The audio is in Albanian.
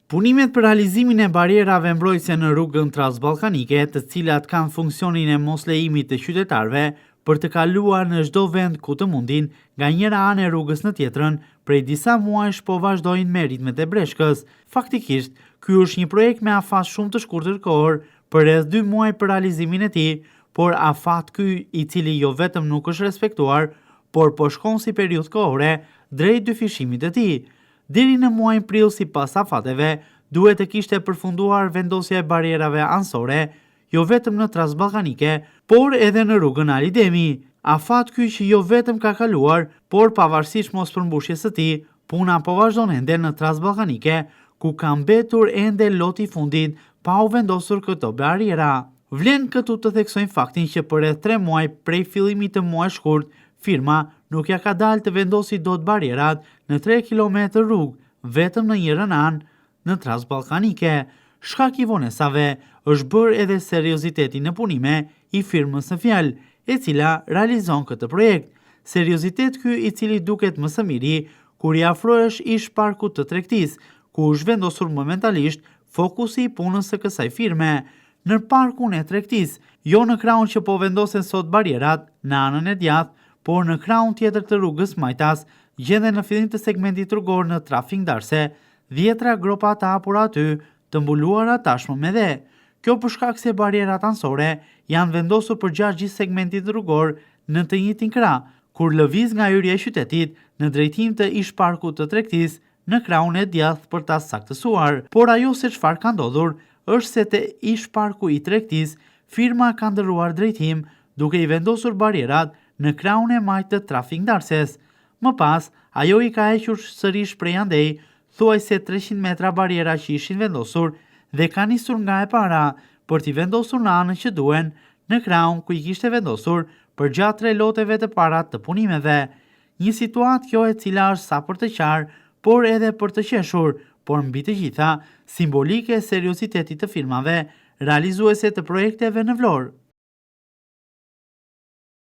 Punimet për realizimin e barrierave mbrojtëse në rrugën transballkanike, të cilat kanë funksionin e moslejimit të qytetarëve për të kaluar në çdo vend ku të mundin, nga njëra anë e rrugës në tjetrën, prej disa muajsh po vazhdojnë me ritmet e breshkës. Faktikisht, ky është një projekt me afat shumë të shkurtër kohor, për rreth 2 muaj për realizimin e tij, por afat ky i cili jo vetëm nuk është respektuar, por po shkon si periudhë kohore drejt dyfishimit të tij. Deri në muajin prill sipas afateve, duhet të kishte përfunduar vendosja e barrierave anësore, jo vetëm në Transballkanike, por edhe në rrugën Ali Demi. Afat ky që jo vetëm ka kaluar, por pavarësisht mospërmbushjes së tij, puna po vazhdon ende në Transballkanike, ku ka mbetur ende loti i fundit pa u vendosur këto barriera. Vlen këtu të theksojmë faktin që për rreth 3 muaj prej fillimit të muajit shkurt, firma nuk ia ka dalë të vendosi dot barrierat në 3 kilometër rrugë, vetëm në njërën anë, në Transballkanike. Shkak i vonesave është bërë edhe serioziteti në punime i firmës në fjalë, e cila realizon këtë projekt. Seriozitet ky i cili duket më së miri kur i afrohesh ish parkut të tregtisë, ku është vendosur momentalisht fokusi i punës së kësaj firme. Në parkun e tregtisë, jo në krahun që po vendosen sot barrierat, në anën e djathtë, por në krahun tjetër të rrugës majtas, gjenden në fillim të segmentit rrugor në trafik ndarëse, dhjetra gropa të hapura aty, të mbuluara tashmë me dhe. Kjo për shkak se barrierat anësore janë vendosur përgjatë gjithë segmentit rrugor në të njëjtin krah, kur lëviz nga hyrja e qytetit në drejtim të ish parkut të tregtisë, në krahun e djathtë për ta saktësuar. Por ajo se çfarë ka ndodhur është se te ish parku i tregtisë, firma ka ndërruar drejtim, duke i vendosur barrierat në krahun e majtë të trafik ndarëses. Më pas, ajo i ka hequr sërish prej andej thuajse 300 metra barriera që ishin vendosur dhe ka nisur nga e para për t'i vendosur në anën që duhen, në krahun ku i kishte vendosur përgjatë tre loteve të para të punimeve. Një situatë kjo e cila është sa për të qarë, por edhe për të qeshur, por mbi të gjitha, simbolike e seriozitetit të firmave realizuese të projekteve në Vlorë.